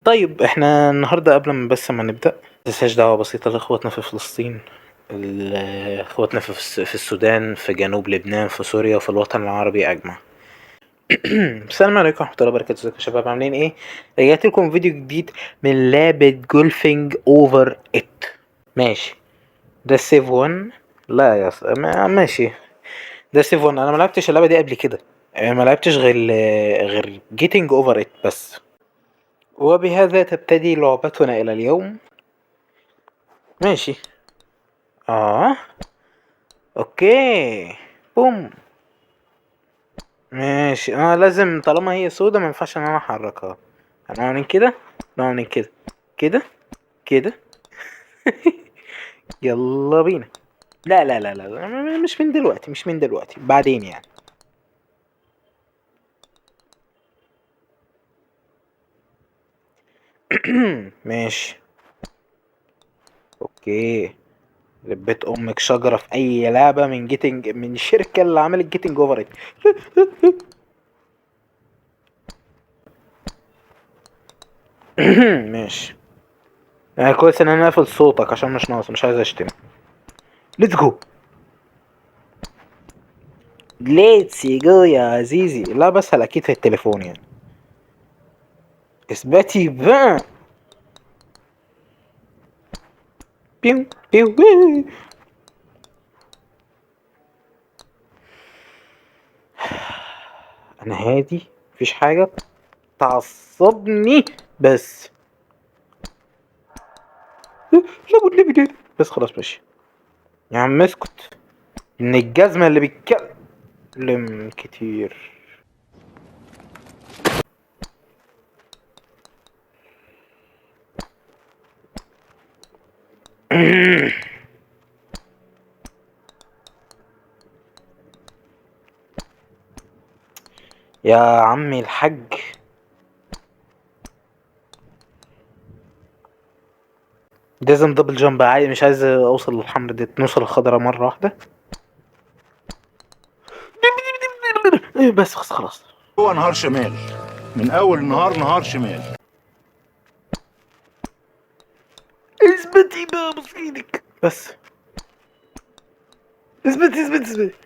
طيب احنا النهارده قبل ما بس ما نبدأ، متنساش دعوة بسيطة لإخواتنا في فلسطين، اخواتنا في السودان، في جنوب لبنان، في سوريا، وفي الوطن العربي أجمع. السلام عليكم ورحمة الله وبركاته. ازيكم يا شباب، عاملين ايه؟ رجعت لكم فيديو جديد من لعبة Golfing Over It. ماشي، ده save 1. لا يا ماشي، ده save 1. انا ما لعبتش اللعبة دي قبل كده، يعني ما لعبتش غير Getting Over It بس. وبهذا تبتدي لعبتنا الى اليوم. ماشي، okay، boom. ماشي، انا لازم طالما هي سودا ما ينفعش ان انا احركها. انا اعمل كده، نعمل كده كده كده. يلا بينا. لا لا لا لا، لا، مش من دلوقتي، مش من دلوقتي، بعدين يعني. ماشي، okay. ربيت امك شجرة في اي لعبة من Getting، من الشركة اللي عملت Getting Over It. ماشي، كويس ان انا قافل صوتك عشان مش ناقص، مش عايز اشتم. let's go، let's go يا عزيزي. لا بس على اكيد في التليفون يعني. اثبتي بقى. بيو بيو بيو. انا هادي، مفيش حاجة تعصبني بس. بس خلاص ماشي يا عم، اسكت من الجزمة اللي بيتكلم كتير. يا عمي الحاج، لازم double jump. مش عايز اوصل للحمرا دي، نوصل للخضرا مرة واحدة بس. خلاص خلاص. هو نهار شمال من اول نهار، نهار شمال. اثبتي بقى، بص ايدك بس، اثبتي اثبتي اثبتي.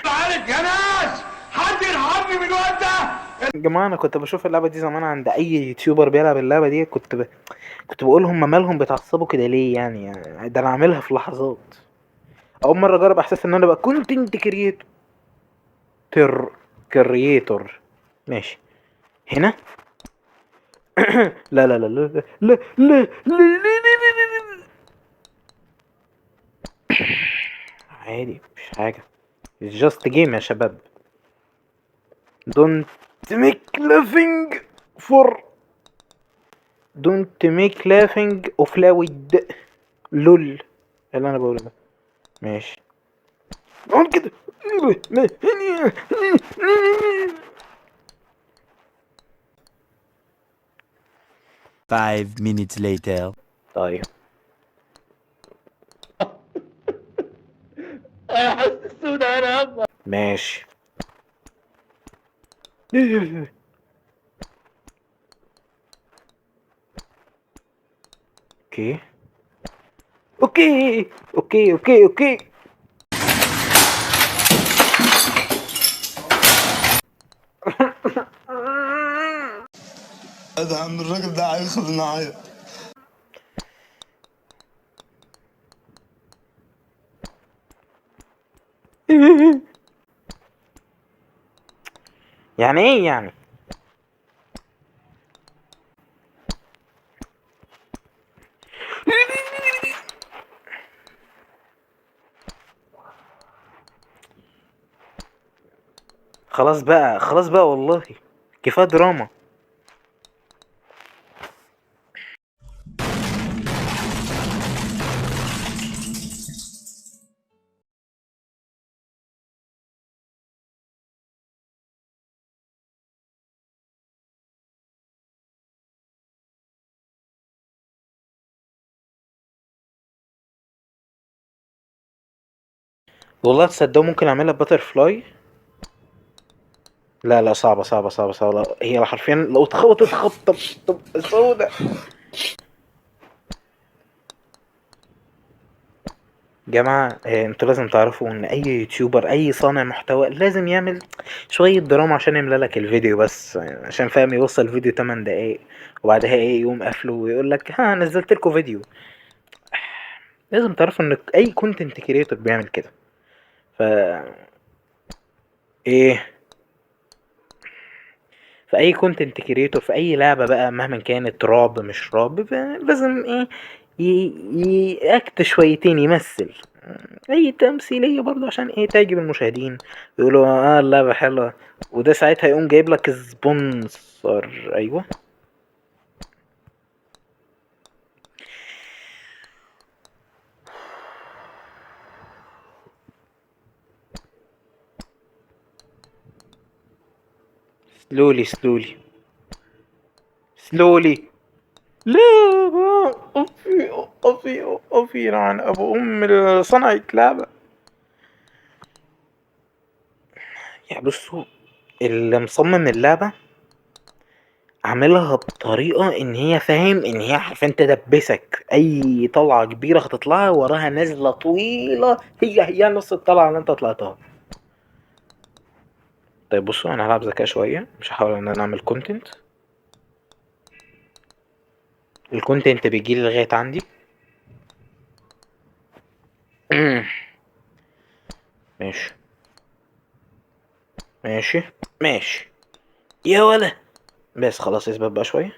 عارف يا ناس، حد يرحمني من الواد ده. يا جماعة أنا كنت بشوف اللعبة دي زمان عند أي YouTuber بيلعب اللعبة دي، كنت بقول هم مالهم بيتعصبوا كده ليه يعني؟ ده أنا عاملها في لحظات. أول مرة أجرب إحساس إن أنا بقى content creator. ماشي، هنا. لا لا لا لا لا لا لا لا لا لا لا. عادي، مفيش حاجة. It's just a game يا شباب. Don't make laughing for Don't make laughing of loud. لول اللي انا بقوله ده. ماشي، قول كده. 5 minutes later. طيب. ماشي. okay okay okay okay okay. هذا عم الراجل ده هيخلص معايا. يعني ايه يعني؟ خلاص بقى، خلاص بقى والله كفايه دراما. والله تصدقوا ممكن اعملها butterfly. لا لا، صعبة صعبة صعبة صعبة. هي حرفيا لو اتخبطت خبطة بتبقى سودة. جماعة انتوا لازم تعرفوا ان اي YouTuber، اي صانع محتوى، لازم يعمل شوية دراما عشان يملى لك الفيديو، بس عشان فاهم يوصل الفيديو 8 دقايق وبعدها ايه يقوم قافله ويقول لك ها نزلت لكم فيديو. لازم تعرفوا ان اي content creator بيعمل كده. ف ايه في اي content creator في اي لعبة بقى مهما كانت رعب مش رعب، لازم ايه ي act شويتين، يمثل اي تمثيلية برضو عشان ايه تعجب المشاهدين، يقولوا اللعبة حلوة، وده ساعتها يقوم جايب لك sponsor. ايوه slowly slowly slowly. لا اوفي اوفي اوفي، لعن ابو ام اللي صنعت لعبة. يعني بصوا اللي مصمم اللعبة عاملها بطريقة ان هي فاهم ان هي حرفيا تدبسك، اي طلعة كبيرة هتطلعها وراها نزلة طويلة هي هي نص الطلعة اللي انت طلعتها. طيب بصوا انا هلعب ذكاء شوية، مش هحاول ان انا اعمل content، ال content بيجيلي لغاية عندي. ماشي ماشي ماشي يا ولا، بس خلاص اثبت بقى شوية،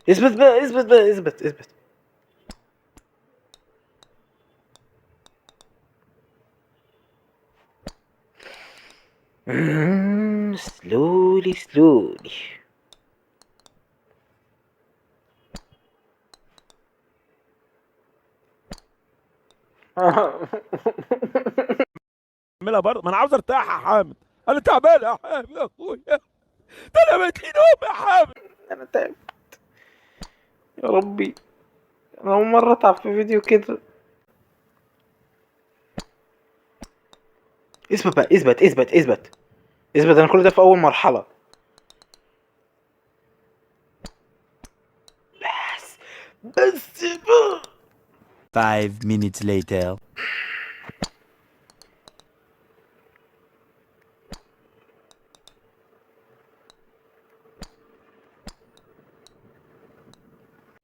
اثبت بقى اثبت بقى اثبت اثبت. slowly slowly. اعملها برضه، ما انا عاوز ارتاح يا حامد، انا تعبان يا حامد يا اخويا، ده انا بقيت لي نوم يا حامد، انا تعبت يا ربي، انا اول مره اتعب في فيديو كده. اثبت بقى اثبت اثبت اثبت اثبت، انا كل ده في اول مرحله. بس بس بقى. 5 minutes later.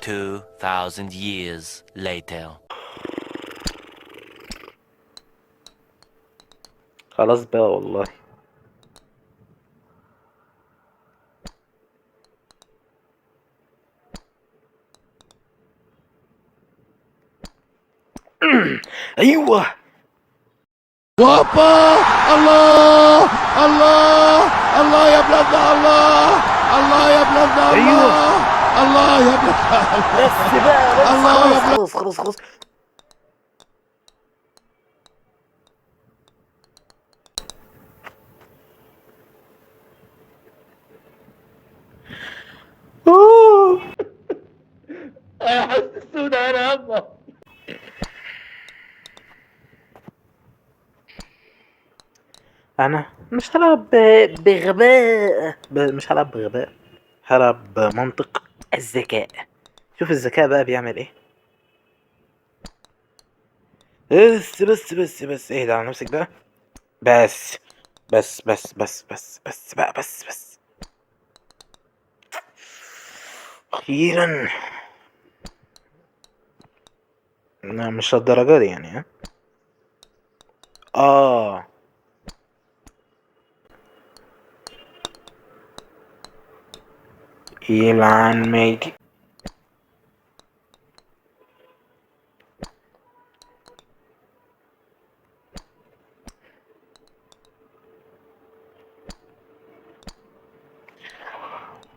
2,000 years later. خلاص بقى والله. ايوه وابا الله الله الله يا بلادنا، الله الله يا بلادنا، الله الله يا بلادنا، بس بقى بس الله يا خلاص خلاص خلاص خلاص. يا حس السوداء انا يابا. انا مش هلعب بغباء، مش هلعب بغباء، هلعب بمنطق الذكاء. شوف الذكاء بقى بيعمل ايه. بس بس بس بس اهدى على نفسك بقى، بس بس بس بس بس بس بقى بس بس. اخيرا. لا مش للدرجة دي يعني. ها يلعن ميتي.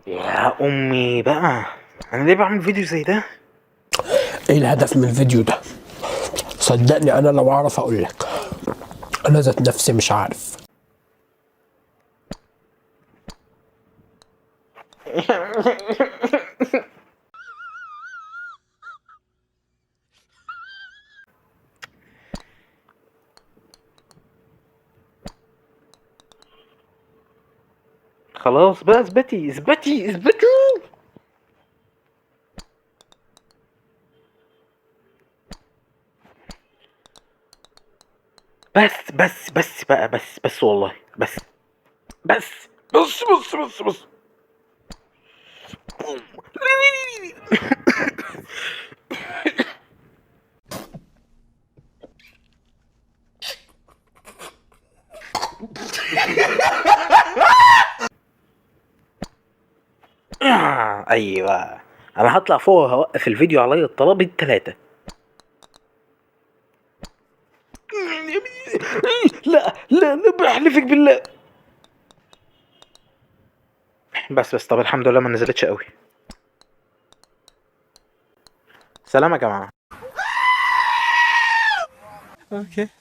يا امي بقى، انا ليه بعمل فيديو زي ده؟ ايه الهدف من الفيديو ده؟ صدقني انا لو اعرف اقول لك، انا ذات نفسي مش عارف. خلاص بقى، اثبتي اثبتي اثبتي. بس بس بس بقى، بس بس والله، بس بس بس بس بس بس. ايوه انا هطلع فوق وهوقف الفيديو عليا الطلب التلاتة. لا لا لا، بحلفك بالله. بس بس، طب الحمد لله ما نزلتش قوي. سلام يا جماعة. Okay.